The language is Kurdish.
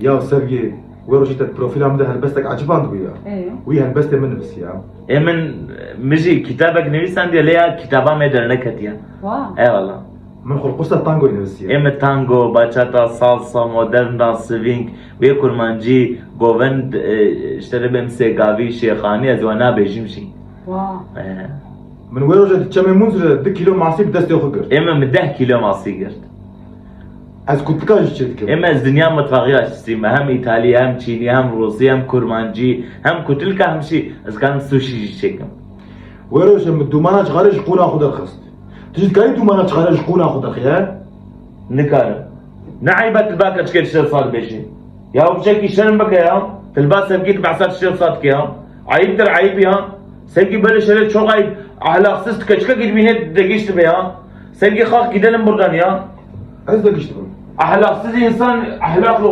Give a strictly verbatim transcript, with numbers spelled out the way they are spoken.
Ya Sevgî, we rojê te di profîla min de helbestek ecibandibû ya. Ê. Wî helbestê min nivisiya. Ê min, min jî kitabek nivîsandiye lê ya kitaba me derneketiye. Wa. Eyvallah. Min xulqusa tangoyê nivisiye. Ê min tango, bachata, salsa, moderna, swing, wê kurmancî, govend, e, işte ne bileyim, segavî, şêxanî, ez we nabêjim jî. Wa. E. Min wê rojê di çemê Munzurê de du kîlo masî bi destê xwe girt. Ê min, min deh kîlo masî girt. Ez kutika jî çêdikim. Ê min, ez dinya mutfaxê ya çistî me. Hem îtalî, hem çînî, hem rûsî, hem kurmancî, hem kutilka, hem jî ez karim sushi jî çêkim. Wê rojê min dûmana cixarê ji qûna xwe derxist. Tu jî dikarî dûmana cixarê ji qûna xwe derxî, he? Nikarim. Ne eyb e tu li ba keçikê tiştê wisa dibêjî. Ya û piçekî şerm bike ya. Tu li ba Sevgî tu behsa tiştê wisa dikî ya. Eyîbtir, eyîb ya. Sevgî böyle şeyler çok ayıp. Ahlaksız, tu keçikekî dibînê degîş dibe ya. Sevgî kalk gidelim buradan ya. Ez degîş dibim. Ahlaksız insan, ahlaklı